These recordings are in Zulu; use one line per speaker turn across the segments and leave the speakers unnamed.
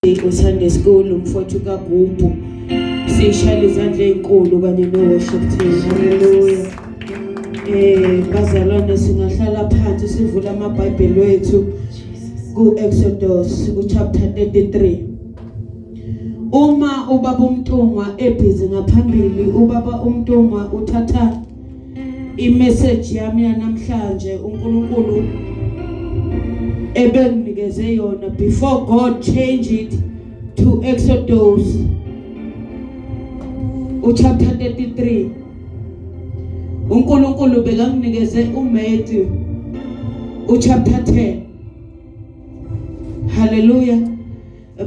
Sunday school umfowethu kaGubhu sishayela izandla ezinkulu kanye no worship team. Hallelujah. Bazalwane, singahlala phansi sivula amaBhayibheli wethu ku Exodus ku chapter 33. Uma ubaba uMntungwa ebhizi ngaphambili, ubaba uMntungwa uthatha imessage yami yanamhlanje uNkulunkulu ebenginikeze yona before God change it to Exodus uchapter 33. uNkulunkulu bekanginikeze uMatthew uchapter 10. Hallelujah.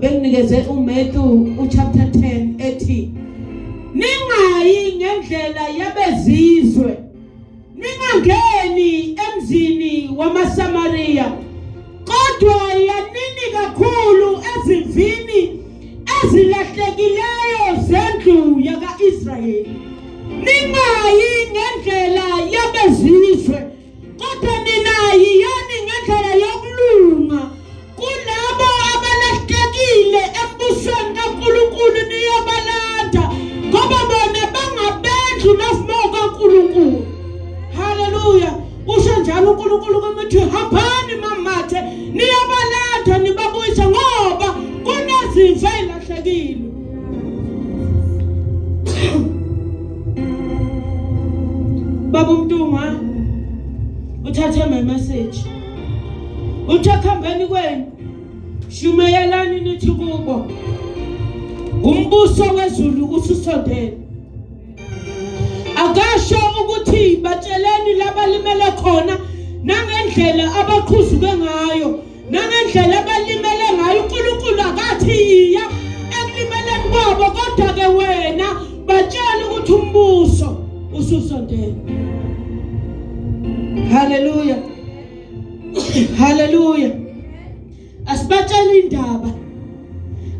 Benginikeze uMatthew uchapter 10 ethi ningayi ngendlela yabezizwe, ningangeni emzini wamaSamariya, kodwa yanini kakhulu ezimvini ezilahlekileyo zendlu yakaIsrayeli. Ningayi ngendlela yabezizwe, kodwa nina yiyani ngendlela yokulunga kulabo abalahlekile embusweni kaNkulunkulu, niyobalanda ngoba bona bangabendlu novumo kaNkulunkulu. Haleluya. Usho njalo uNkulunkulu ukuthi hambani mamathe niyobalanda nibabuyise ngoba kunezimvu ezilahlekile. Baba uMntungwa uthathe my message, uthe kuhambeni kwenu shumayelani nithi kubo umbuso wezulu ususondele. Akasho ukuthi batsheleni labalimele khona nangendlela abaqhuzuke ngayo, nangendlela abalimele ngayo. uNkulunkulu akathi iya ekulimeleni kwabo, kodwa ke wena batshela ukuthi umbuso ususondele. Haleluya, haleluya. Asibatshela indaba,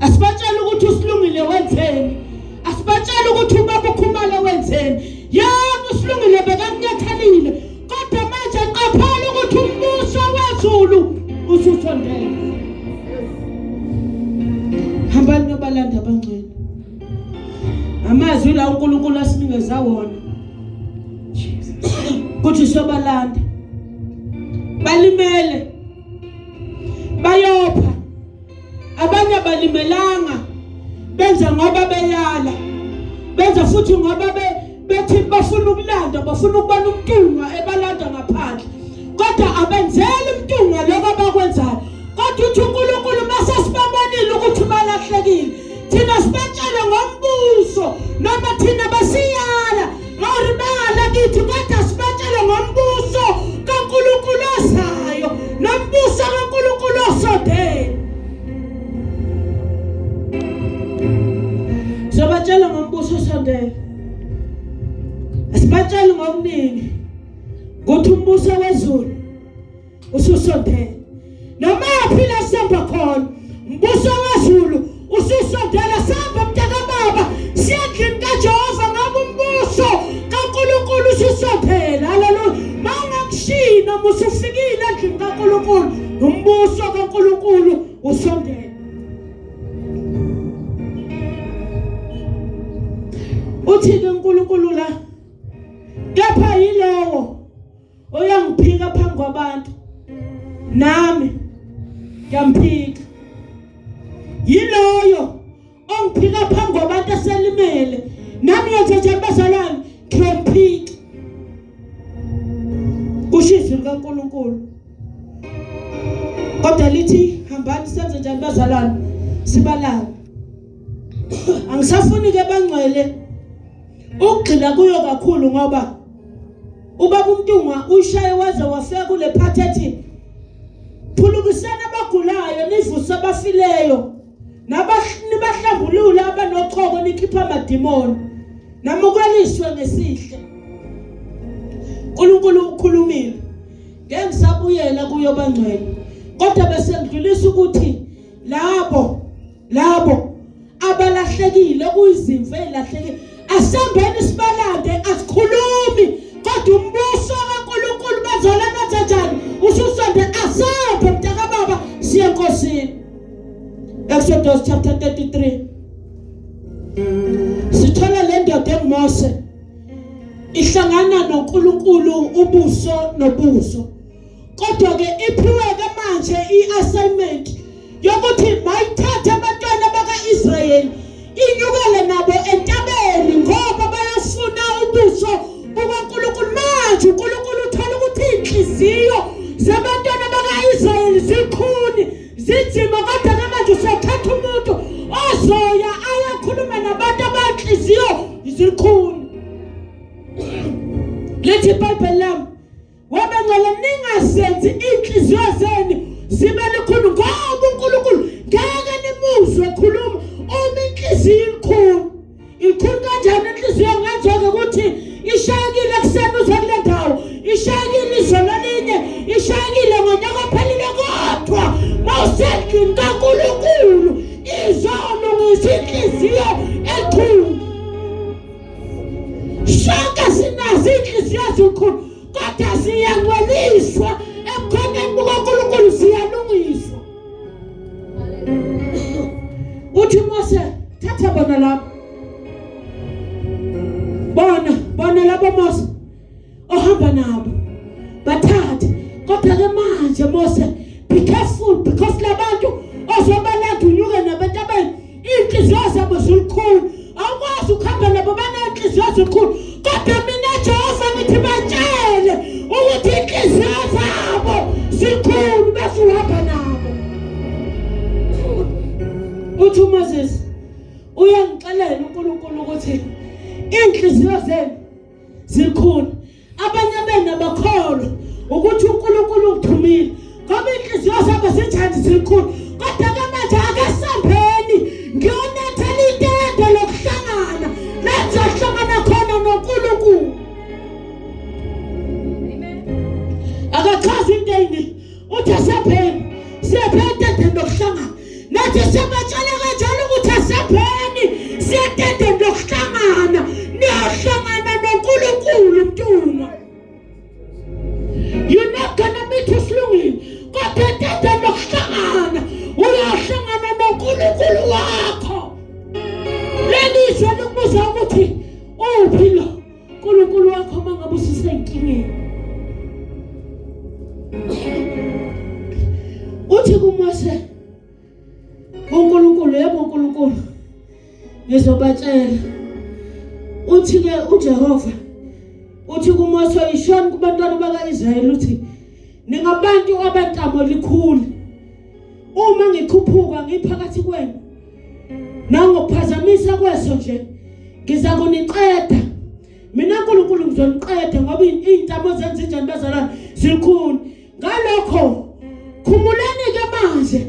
asibatshela ukuthi uSilungile wenzeni, asibatshela ukuthi ubaba uKhumalo wenzeni. Yebo, uSilungile bekakunyathelile, kodwa manje qaphela ukuthi umbuso wezulu ususondele. Hambani nobalanda abangcwele. Amazwi la uNkulunkulu asinikeza wona kuthi sobalanda balimele, bayopha, abanye abalimelanga, benza ngoba beyala, benza futhi ngoba bethi bafuna ukulanda, bafuna ukubona uMntungwa ebalanda ngaphandle, kodwa abenzeli uMntungwa lokho abakwenzayo. Kodwa uthi uNkulunkulu mase sibabonile ukuthi balahlekile, thina sibatshele ngombuso, noma thina basiyala ngori bala kithi, kodwa sibatshele ngombuso kaNkulunkulu ozayo nombuso kaNkulunkulu osondele. Sibatshele ngombuso osondele, asibatsheli ngokuningi ukuthi umbuso wezulu ususondele. Noma phi la sihamba khona, umbuso wezulu ususondele. Sihamba mntakababa, siya endlini kaJehova ngoba umbuso kaNkulunkulu ususondele. Haleluya. Mawungakushiyi noma usufikile endlini kaNkulunkulu, umbuso kaNkulunkulu usondele. Uthi-ke uNkulunkulu la, kepha yilowo oyangiphika phambi kwabantu, nami ngiyamphika. Yiloyo ongiphika phambi kwabantu eselimele, nami ngenze njani bazalwane? Ngiyamphika. Kusho izwi likaNkulunkulu. Kodwa lithi hambani senze njani bazalwane? Sibalane. Angisafuni ke bangcwele ukugxila kuyo kakhulu, ngoba ubaba uMntungwa ushaye waze wafika kule phathi ethi phulukisana abagulayo, nivuse abafileyo, nibahlambulule abanochoko, nikhipha amadimoni, namukeliswe ngesihle. uNkulunkulu ukhulumile, ngeke ngisabuyela kuyo bangcwele, kodwa bese ngidlulisa ukuthi labo abalahlekile kuyizimvu ezilahlekile, asambeni sibalande. Asikhulumi, kodwa umbuso kaNkulunkulu bazalwane kanjani ususonde. Asambe mntakababa, siye enkosini. Exodus Exodus chapter 33 sithola le ndoda enguMose ihlangana noNkulunkulu ubuso nobuso. Kodwa ke iphiwe ke manje i-assignment yokuthi mayithathe abantwana baka-Israyeli inyukele nabo entabeni ngoba bayofuna ubuso bukaNkulunkulu. Manje uNkulunkulu uthola ukuthi iy'nhliziyo zabantwana baka-Israyeli zikhuni zinzima, kodwa ke manje usothatha umuntu ozoya ayokhuluma nabantu abanhliziyo zikhuni. Lithi iBhayibheli lami, Wabangcwele, ningazenzi iy'nhliziyo zenu zibe likhulu, ngoba uNkulunkulu ngeke nimuzwe khuluma uma inhliziyo ilikhulu. Ilikhulu kanjani inhliziyo? Ngenziwa ukuthi ishayekile ekuseni uze kule ndawo, ishayekile izolo elinye, ishayekile ngonyaka ophelile, kodwa mawusendlini kaNkulunkulu izolungisa inhliziyo ekhulu. Sonke sinazo iy'nhliziyo ezinkulu, kodwa siyangcweliswa ebukhoneni bukaNkulunkulu, siyalungiswa. Uthi Mose, thatha bona labo, bona bona labo Mose ohamba nabo, bathathe. Kodwa ke manje Mose, be careful, because labantu ozobalanda unyuke nabo entabeni, iy'nhliziyo zabo zilikhulu, awukwazi ukuhamba nabo, baney'nhliziyo zikhulu. Kodwa mina Jehova ngithi batshele ukuthi iy'nhliziyo zabo zikhulu bese uhamba nabo. Uthi uMoses, uyangixelela uNkulunkulu ukuthi iy'nhliziyo zenu zikhulu, abanye benu abakholwa ukuthi uNkulunkulu ungithumile, ngoba inhliziyo zabo zinjani? Zikhulu. Kodwa ke manje akasambeni ngiyonethela itende lokuhlangana la sizohlangana khona noNkulunkulu. Akachazi into eyiningi, uthi asambeni siyephe etendeni lokuhlangana. Nathi siyabatshela kanjalo ukuthi asambeni siye etendeni lokuhlangana, niyohlangana noNkulunkulu. Mntungwa, you're not gonna meet uSilungile, kodwa etendeni lokuhlangana uyohlangana noNkulunkulu wakho. Leli zwe likubuza ukuthi uphi lo uNkulunkulu wakho uma ngabe ususenkingeni. Uthi kuMose uNkulunkulu, yebo uNkulunkulu, ngizobatshela. Uthi ke uJehova, uthi kuMose, ishoni kubantwana bakaIsrayeli, uthi ningabantu abantamo likhulu, uma ngikhuphuka ngiphakathi kwenu nangokuphazamisa kweso nje ngiza kuniqeda mina uNkulunkulu, ngizoniqeda, ngoba iy'ntamo zenza injani bazalwane? Zilikhuni. Ngalokho khumulani ke manje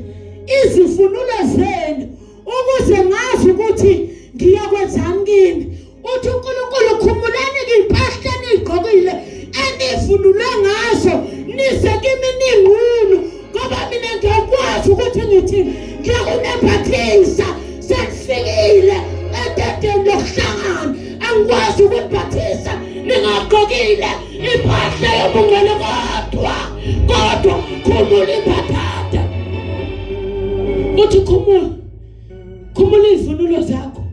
izifunulo zenu ukuze ngazi ukuthi ngiyakwenzani kini. Uthi uNkulunkulu, khumulani ke impahla eniyigqokile enivunule ngazo, nize kimi ningqunu, ngoba mina ngiyakwazi ukuthi ngithi ngiyakunembathisa sekufikile etendeni lokuhlangana. Angikwazi ukunibhathisa ningagqokile impahla yobungcwele, kodwa khumula impathatha. Uthi khumula, khumula izivunulo zakho,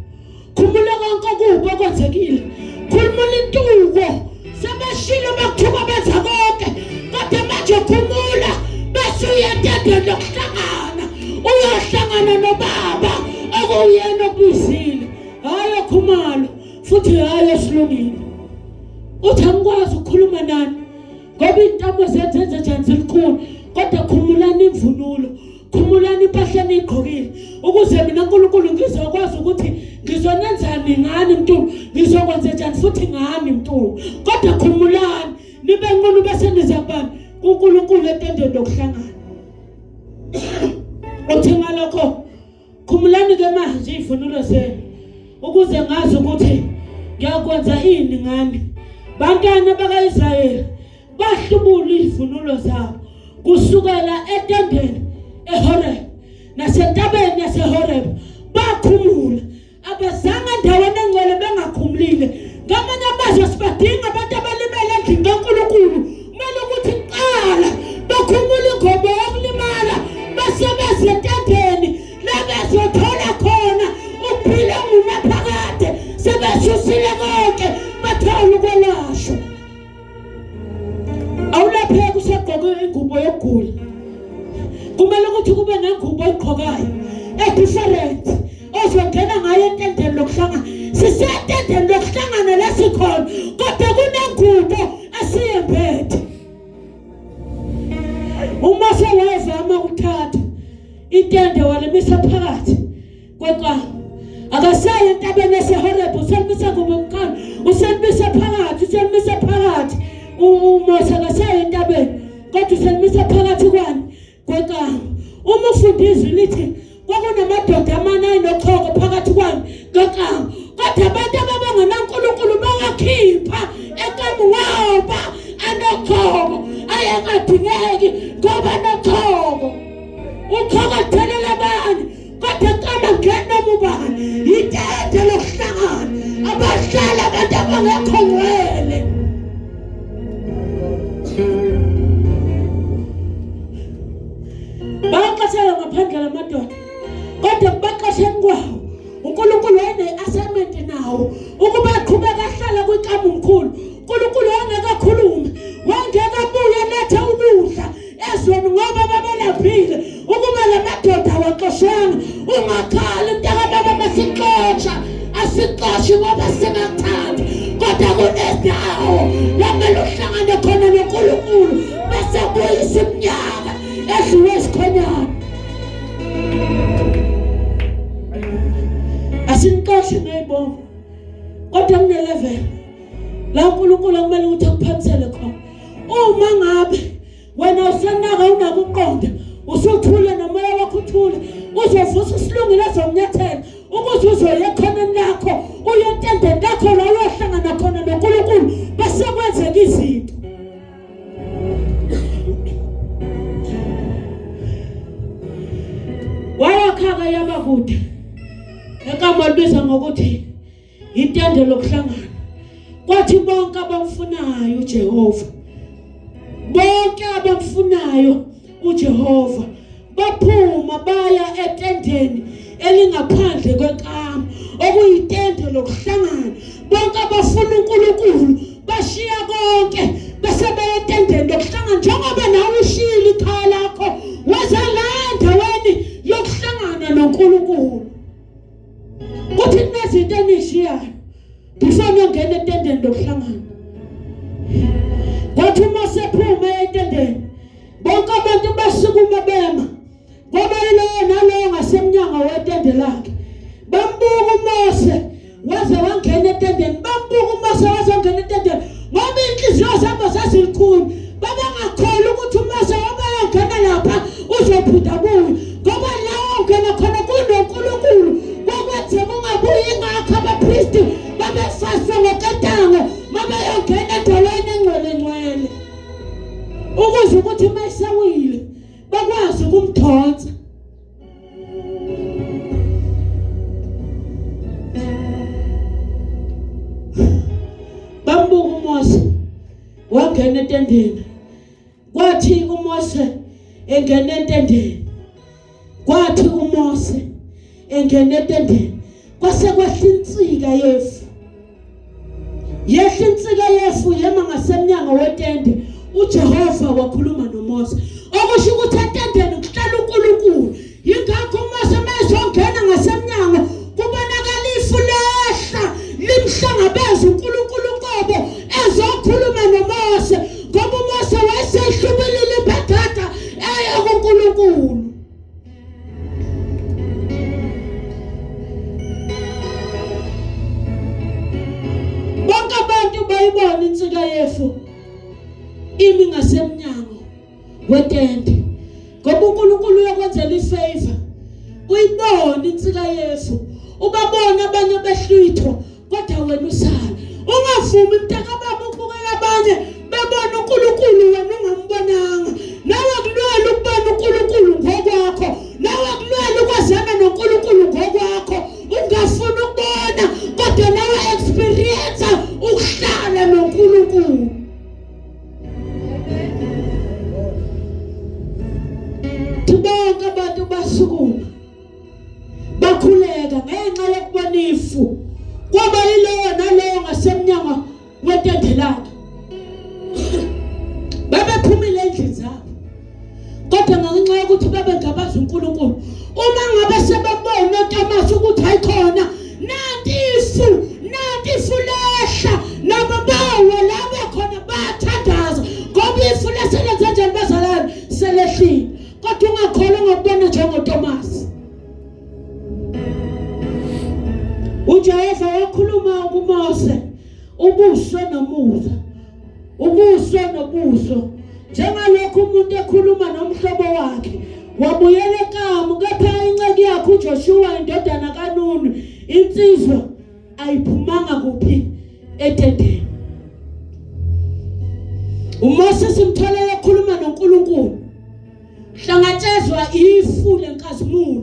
khumula konke okubi okwenzekile, khulumula intuko, sebeshilo bakuthuka benza konke, kodwa manje khumula bese uya etendeni lokuhlangana, uyohlangana nobaba okuwuyena okubizile. Hhayi oKhumalo futhi hhayi oSilungile. Uthi angikwazi ukukhuluma nani ngoba iy'ntamo zethu zenze njani? Zilikhulu. Kodwa khumulani imvunulo, khumulani impahla eniyigqokile, ukuze mina uNkulunkulu ngizokwazi ukuthi ngizonenzani ngani mntu, ngizokwenza njani futhi ngani mntu. Kodwa khumulani nibe nqunu bese niza kubani? KuNkulunkulu etendeni lokuhlangana. Uthi ngalokho khumulani ke manje izivunulo zenu ukuze ngazi ukuthi ngiyakwenza ini ngani. Bantwana bakaIsrayeli bahlubula izivunulo zabo kusukela etendeni eHoreb nasentabeni yaseHoreb, bakhumula, abazange endaweni engcwele bengakhumulile. Ngamanye amazwi, sibadinga abantu abalimele endlini kaNkulunkulu, kumele ukuthi kuqala bakhumule ingobo yokulimala base beze etendeni labezothola different ozongena ngayo entendeni lokuhlangana. Sisetendeni lokuhlangana lesikhona, kodwa kunengubo esiyembethe. UMose wazama ukuthatha itende walimisa phakathi kweqama. Akasayi entabeni yaseHoreb, uselimisa ngomqalo, uselimisa phakathi, uselimisa phakathi. UMose akasayi entabeni, kodwa uselimisa phakathi kwani? Kweqama. Uma ufunda izwi lithi kwakunamadoda amane ayenochoko phakathi kwani? Kweqama. Kodwa abantu ababengenaNkulunkulu bawakhipha ekamu ngoba anochoko, ayengadingeki ngoba anochoko. Uchoko luthelela abanye, kodwa kama ngena noma ubani. Itende lokuhlangana, abahlala abantu abangekho ngcwele. Baxoshela ngaphandle lamadoda, kodwa kubaxosheni kwawo uNkulunkulu wayene-assignment nawo ukuba aqhubeke ahlale kwikamu mkhulu. uNkulunkulu wayengeke akhulume, wayengeke abuye alethe ukudla ezweni ngoba babelaphile. Ukuba la madoda awaxoshwanga, ungakhali mntakababa, masixotsha asixoshi ngoba singakuthandi, kodwa kunendawo lamele uhlangane khona noNkulunkulu bese buyisa iminyaka edliwe isikhonyana. Asinixoshi ngey'bomvu, kodwa kune-level la uNkulunkulu akumele ukuthi akuphamisele khona. Uma ngabe wena usenaka unakuqonda, usuthule nomoya wakho uthule, uzovusa isilungile ezomnyathela ukuze uzoya ekhoneni lakho, uye entendeni lakho la uyohlangana khona noNkulunkulu, bese kwenzeka izinto. Wayakhaka yaba kude ekama libiza ngokuthi itende lokuhlangana. Kwathi bonke abamfunayo uJehova, bonke abamfunayo uJehova baphuma baya etendeni elingaphandle kwenkamu, okuyitende lokuhlangana. Bonke abafuna uNkulunkulu bashiya konke bese beya etendeni lokuhlangana, njengoba nawe ushiyile ikhaya lakho weza la endaweni yokuhlangana noNkulunkulu. Kuthi kunezinto enishiyayo before niyongena etendeni lokuhlangana. Kwathi uma sephuma etendeni, bonke abantu basukuma bema, kwaba yilowo nalowo ngasemnyango wetende lakhe. Bambuka uMose waze wangena etendeni, bambuka uMose waze wangena etendeni, ngoba inhliziyo zabo zazilikhuni. Babengakholwa ukuthi uMose wabayongena lapha uzophinda abuye, ngoba la ongena khona kunoNkulunkulu. Kwakwenzeka ungabuyi, ingakho abapristi babefaswe ngoketango mabeyongena endaweni engcwele ngcwele, ukuze ukuthi uma esewile bakwazi ukumdonsa. Bambuka uMose wangena etendeni. Kwathi uMose engena etendeni, kwathi uMose engena etendeni, kwase kwehla insika yefu. Yehla insika yefu yema ngasemnyango wetende. uJehova wakhuluma noMose, okusho ukuthi etendeni kuhlala uNkulunkulu. Yingakho uMose mezongena ngasemnyango kubonakala ifu lehla limhlangabeza uNkulunkulu uqobo ezokhuluma noMose, ngoba uMose wayesehlubulile ibhadada eya kuNkulunkulu. Bonke abantu bayibona insika yefu imi ngasemnyango wetende, ngoba uNkulunkulu uyokwenzela ifavor. Uyibona insika yefu, ubabona abanye behlwithwa, kodwa wena usala. Ungavumi mntakababa ukubukela abanye bebona uNkulunkulu wena ungambonanga. Nawe kulwela ukubona uNkulunkulu ngokwakho, nawe kulwela ukwazana noNkulunkulu ngokwakho. Ungafuni ukubona, kodwa nawe experience ukuhlala noNkulunkulu. Bonke abantu basukuma bakhuleka ngenxa yokubona ifu, kwaba yilowo nalowo ngasemnyango wetende lakhe. Babephumile endlini zabo, kodwa ngenxa yokuthi babengabazi uNkulunkulu, uma ngabe sebebona UJehova wakhuluma kuMose ubuso nomusa, ubuso nobuso, njengalokhu umuntu ekhuluma nomhlobo wakhe. Wabuyela ekamu, kepha inceku yakhe uJoshuwa indodana kaNuni, insizwa, ayiphumanga kuphi etendeni. UMose simthole ekhuluma noNkulunkulu, hlangatshezwa ifu lenkazimulo.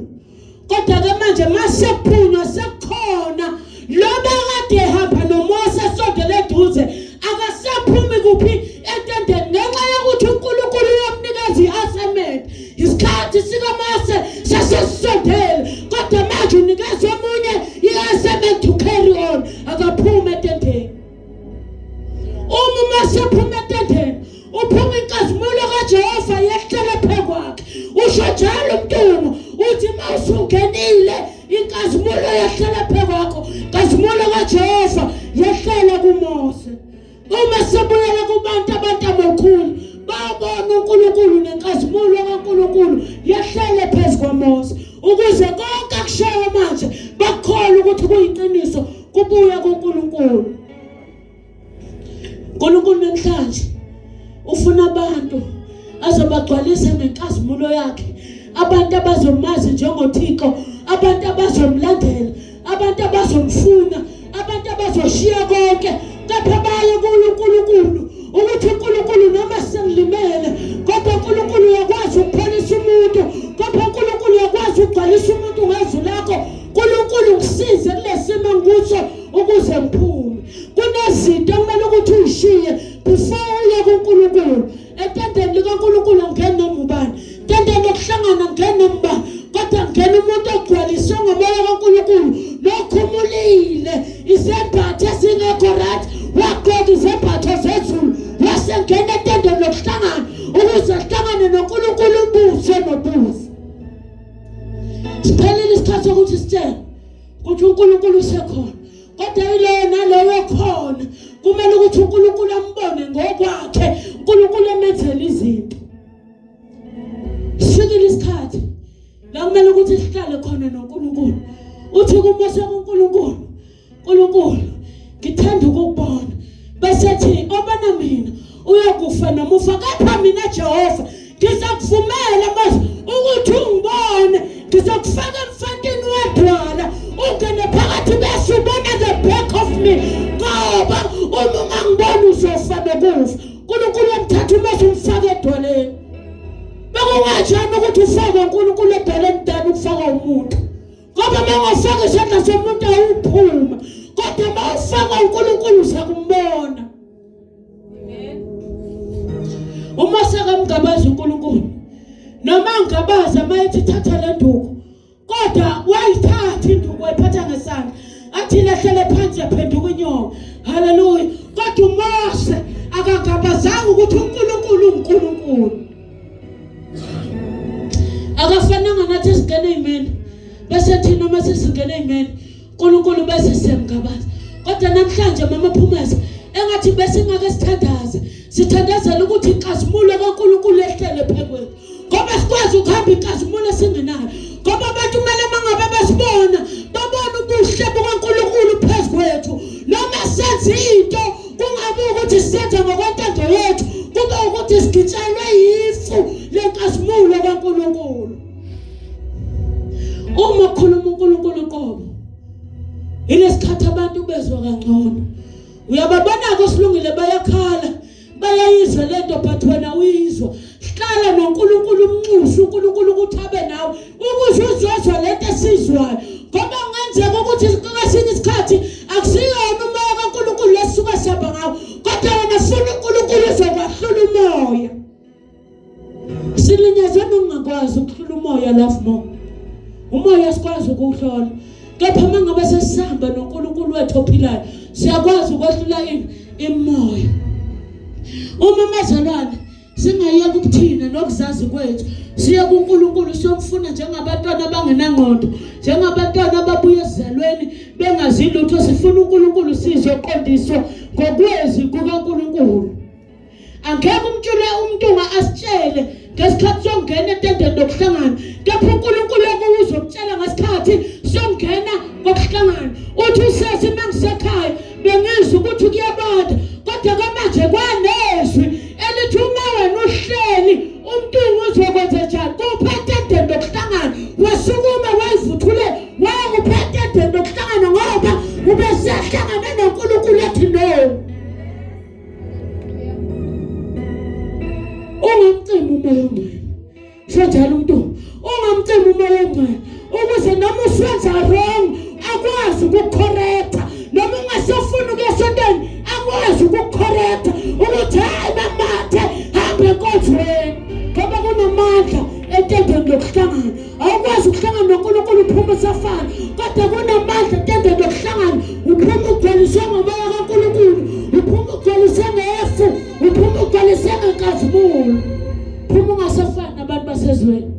Kodwa ke manje masephunywa sekukhona lo bekade ehamba noMose esondele eduze, akasaphumi kuphi etendeni ngenxa yokuthi uNkulunkulu uyomnikeza i-assignment. Isikhathi sikaMose sasesisondele, kodwa manje unikeza omunye i-assignment to carry on. Akaphume etendeni. Uma uMose ephuma etendeni, uphuma inkazimulo kaJehova yehlela phezu kwakhe. Usho njalo umntumo uthi uma usungenile inkazimulo yehlela phezu kwakho, inkazimulo kaJehova yehlela kuMose. Uma sebuyela kubantu, abantu abakhulu babona uNkulunkulu nenkazimulo kaNkulunkulu yehlele phezu kwaMose, ukuze konke akushoyo manje bakholwe ukuthi kuyiqiniso, kubuya kuNkulunkulu. uNkulunkulu namhlanje ufuna abantu azobagcwalisa ngenkazimulo yakhe, abantu abazomazi njengoThixo, abantu abazomlandela, abantu abazomfuna, abantu abazoshiya konke kepha baye kuye uNkulunkulu, ukuthi uNkulunkulu noma sengilimele kodwa uNkulunkulu uyakwazi ukupholisa umuntu, kodwa uNkulunkulu uyakwazi ukugcwalisa umuntu ngezwi lakho. uNkulunkulu ngisize kulesimo engikuso ukuze ngiphume. Kunezinto okumele ukuthi uyishiye before uye kuNkulunkulu. Etendeni likaNkulunkulu angeni noma ubani, etendeni lokuhlangana angeni noma ubani, kodwa ngena umuntu ogcwaliswe ngomoya kaNkulunkulu nokhumulile izembatho ezingekho right, wagqoka izembatho zezulu, wasengena etendeni lokuhlangana ukuze ahlangane noNkulunkulu ubuso nobuso. Siphelile isikhathi sokuthi sitshele ukuthi uNkulunkulu usekhona, kodwa yiloyo naloyo khona kumele ukuthi uNkulunkulu ambone ngokwakhe, uNkulunkulu emenzele izinto. Sifikile isikhathi la kumele ukuthi sihlale khona noNkulunkulu. Uthi kuMose kuNkulunkulu, uNkulunkulu ngithanda ukukubona, bese ethi obona mina uyokufa noma ufa, kepha mina Jehova ngizakuvumela manje ukuthi ungibone, ngizokufaka emfantini wedwala ungene phakathi bese ubona the back of me, ngoba uma ungangiboni uzofa nokufa. uNkulunkulu wamthatha uMose umfaka edwaleni. Bekunganjani ukuthi ufake uNkulunkulu edwaleni than ukufaka umuntu? Ngoba uma ungafaka isandla somuntu awuphuma, kodwa uma ufaka uNkulunkulu uzakumbona. Uma sekamngabaza uNkulunkulu, noma angabaza uma ethi thatha le nduku, kodwa wayithatha induku wayiphatha ngesandla, athi lehlele phansi yaphenduka inyoka. Haleluya! Kodwa uMose akangabazanga ukuthi uNkulunkulu uNkulunkulu. Akafananga nathi esingene ey'meni, bese thina uma sesingene ey'meni uNkulunkulu bese siyamngabaza. Kodwa namhlanje mama Phumeza, engathi bese ngake sithandaze, sithandazela ukuthi inkazimulo kaNkulunkulu ehlele phezu kwethu, ngoba sikwazi ukuhamba inkazimulo esingenayo, ngoba abantu kumele mangabe besibona babone ubuhle bukaNkulunkulu phezu kwethu. Noma senze into kungabe ukuthi senze ngokwentando yethu, kube ukuthi sigitshelwe yifu lenkazimulo kaNkulunkulu. Uma kukhuluma uNkulunkulu uqobo, ilesikhathi abantu bezwa kangcono. Uyababona-ke osilungile bayakhala, bayayizwa lento, but wena uyizwa. Hlala noNkulunkulu, umnxuse uNkulunkulu ukuthi abe nawe ukuze uzozwa lento esizwayo, ngoba kungenzeka ukuthi kwesinye isikhathi akusiyona umoya kaNkulunkulu lesuka sihamba ngawo, kodwa wena funa uNkulunkulu uzokwahlula umoya. Silinyazwe nokungakwazi ukuhlula umoya. Love more umoya sikwazi ukuwuhlola, kepha uma ngabe sesihamba noNkulunkulu wethu ophilayo siyakwazi ukwehlula ini imoya. Uma mazalwane singayeka ukuthina nokuzazi kwethu, siye kuNkulunkulu siyomfuna njengabantwana abangenangqondo, njengabantwana ababuya esizalweni bengazi lutho, sifuna uNkulunkulu sizoqondiswa ngokwezwi kukaNkulunkulu. Angeke umtshule umntunga asitshele ngesikhathi sokungena etendeni lokuhlangana, kepha uNkulunkulu okuwuzokutshela ngesikhathi sokungena kokuhlangana. Uthi usesi mangisekhaya bengizwa ukuthi kuyabanda kodwa kwamanje kwanezwi elithi uma wena uhleli umntungu uzokwenza njani kuphethe endeni lokuhlangana wasukuma wayivuthule wayakuphethe endeni lokuhlangana ngoba ubesehlangane noNkulunkulu ethi no. Ungamcimi umoya ongcwele. Sho njalo umuntu ungamcimi umoya ongcwele ukuze noma usenza wrong akwazi ukucorrecta noma ungasafuni ukuya esontweni akwazi ukucorrecta ukuthi hayi mamathe hambe enkonzweni ngoba kunamandla etendeni lokuhlangana. Awukwazi ukuhlangana noNkulunkulu uphuma usafana, kodwa kunamandla etendeni lokuhlangana uphuma ugcwaliswe ngomoya kaNkulunkulu, uphuma ugcwaliswe ngefu, uphuma ugcwaliswe ngenkazimulo, phuma ungasafani nabantu basezweni.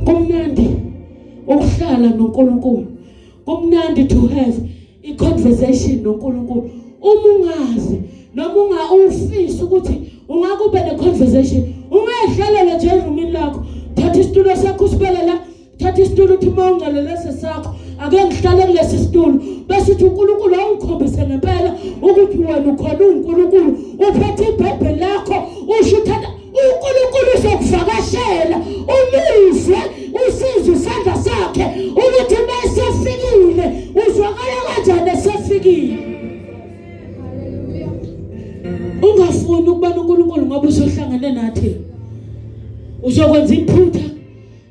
Kumnandi ukuhlala noNkulunkulu, kumnandi to have i-conversation noNkulunkulu. Uma ungazi noma unga ufisa ukuthi ungakube ne-conversation, ungayihlalela nje erumini lakho, thatha isitulo sakho usibeke la, thatha isitulo uthi uma ungcwele lesi sakho ake ngihlale kulesi situlo, bese uthi uNkulunkulu awungikhombise ngempela ukuthi wena ukhona uNkulunkulu, uphethe iBhayibheli lakho usho uthatha uNkulunkulu uzokuvakashela umuzwe usizwe isandla sakhe ukuthi uma esefikile uzwakala kanjani esefikile. Ungafuni ukuba noNkulunkulu ngoba usohlangene nathi uzokwenza iphutha,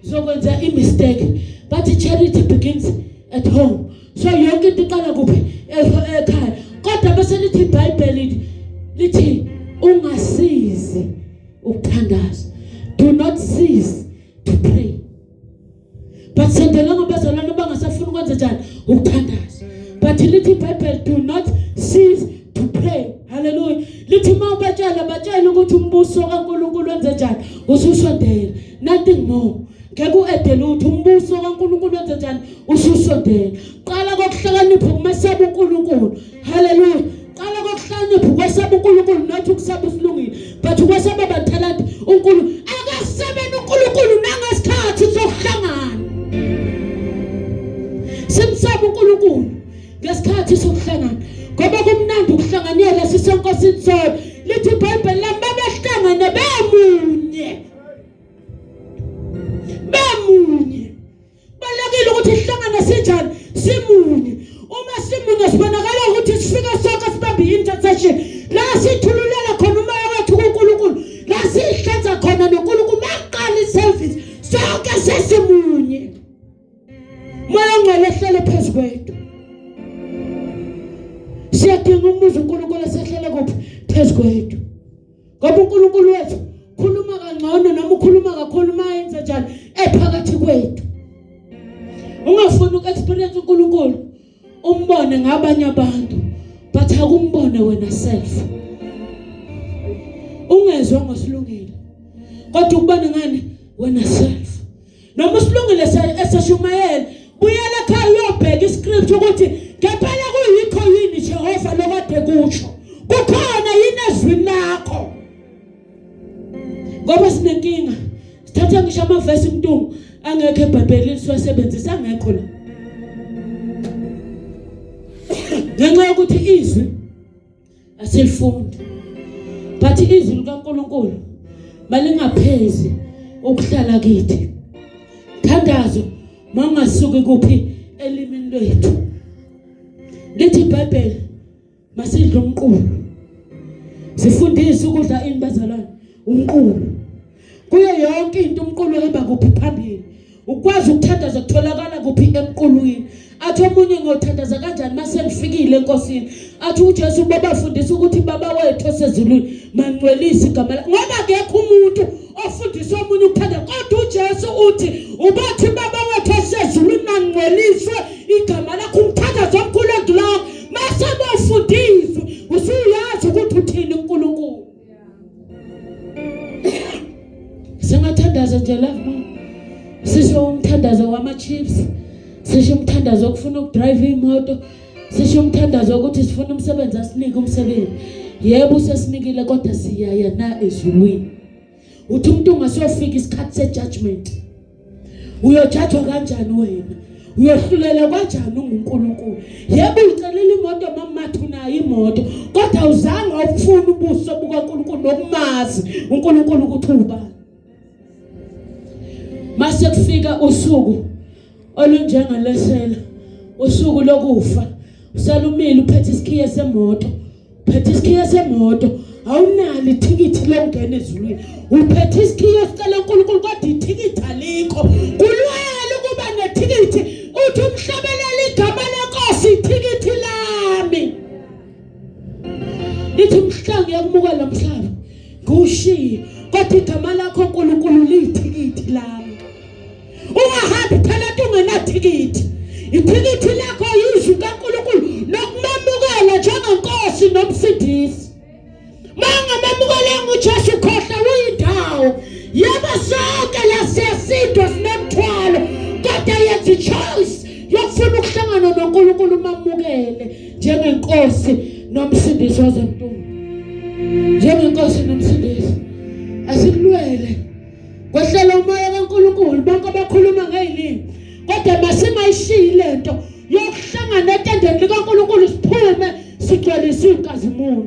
uzokwenza i-mistake, but charity begins at home. So yonke into iqala kuphi? Ekhaya. Kodwa bese lithi iBhayibheli lithi ungasizi ukuthandaza, do not cease to pray. But sendela ngabazalwane abangasafuni ukwenza njani? Ukuthandaza. But lithi iBhayibheli do not cease to pray. Hallelujah. Lithi uma ubatshela batshela ukuthi umbuso kaNkulunkulu wenze njani? Ususondela. Nothing more. Ngeke uede lutho, umbuso kaNkulunkulu wenze njani? Ususondela. Qala kokuhlakanipha ukumesaba uNkulunkulu. Hallelujah. Qala kokuhlakanipha ukwesaba uNkulunkulu, not ukusaba usilungile, but ukwesaba bathaladi uNkulunkulu. Akasebenzi uNkulunkulu nangesikhathi sokuhlangana. Simsaba uNkulunkulu ngesikhathi sokuhlangana ngoba kumnandi ukuhlanganyela sisenkosini sonke. Lithi iBhayibheli lami babehlangene bemunye, bemunye. Balekile ukuthi sihlangane sinjani, simunye. Uma simunye sibonakala ukuthi sifike sonke sibambe i-intercession la sithululela khona umoya wethu kuNkulunkulu, la sihlanza khona noNkulunkulu. Maqala i-service sonke sesimunye, moya ongcwele ehlele phezu kwethu. Siyadinga umuzi uNkulunkulu esehlele kuphi? Phezu kwethu. Ngoba uNkulunkulu wethu khuluma kangcono noma ukhuluma kakhulu uma yenze njani ephakathi kwethu. Ungafuni uku-experience uNkulunkulu umbone ngabanye abantu, but akumbone wena self. Ungezwa ngosilungile kodwa ukubone ngani wena self. Noma usilungile eseshumayela, buyela ekhaya uyobheka iscript ukuthi ngempela kuyikho yini Jehova lokade kusho, kukhona yini ezwini lakho. Ngoba sinenkinga, sithatha ngisho amavesi mntungu angekho eBhayibhelini siwasebenzisa angekho la, ngenxa yokuthi izwi asilifundi. But izwi likaNkulunkulu malingaphezi ukuhlala kithi. Thandazo mawungasuki kuphi elimini lwethu. Lithi iBhayibheli masidle umqulu, sifundise ukudla ini bazalwane? Umqulu. Kuyo yonke into umqulu uhamba kuphi? Phambili. Ukwazi ukuthandaza kutholakala kuphi? Emqulwini. Athi omunye ngothandaza kanjani mase ngifikile enkosini? Athi uJesu babafundisa ukuthi baba wethu osezulwini mangcwelise igama lakho, ngoba akekho umuntu ofundisa omunye ukuthandaza, kodwa uJesu uthi ubathi baba wethu osezulwini mangcweliswe igama lakho. Umthandazo omkhulu odlulayo mase bofundiswe usuyazi ukuthi uthini uNkulunkulu. Singathandaza nje la sisho umthandazo wama-chips, sisho umthandazo wokufuna ukudrive imoto, sisho umthandazo wokuthi sifuna umsebenzi, asinike umsebenzi. Yebo usesinikile, kodwa siyaya na ezulwini? Uthi umuntu ungasiyofika isikhathi se-judgment, uyojajwa kanjani wena? Uyohlulela kanjani unguNkulunkulu? Yebo uyicelile imoto mama unayo imoto, kodwa awuzange wawufuna ubuso bukaNkulunkulu nokumazi uNkulunkulu ukuthi ubani. Mase kufika usuku olunjengalesela, usuku lokufa, usalumile uphethe isikhiye semoto, uphethe isikhiye semoto, awunalo ithikithi lokungena ezulwini. Uphethe isikhiye sicela uNkulunkulu kodwa ithikithi alikho. Kulwela ukuba nethikithi, uthi umhlabeleli igama lenkosi ithikithi lami. Ithi mhla ngiyakumuka lo mhlaba ngiwushiye, kodwa igama lakho uNkulunkulu liyithikithi lami. Ungahambi phela ungenathikithi. Ithikithi lakho yizwi kaNkulunkulu nokumamukela njengenkosi nomsindisi. Mangamemukelanga uJesu khohlwa uyindawo. Yebo sonke la siyasindwa sinemthwalo kodwa yenza i-choice yokufuna ukuhlangana noNkulunkulu mamukele njengenkosi nomsindisi wezemntulu. Njengenkosi nomsindisi. Asikulwele. Kwehlela umoya kaNkulunkulu bonke abakhuluma ngezilimi. Kodwa masingayishiyi lento yokuhlangana etendeni likaNkulunkulu siphume sigcwalise inkazimulo.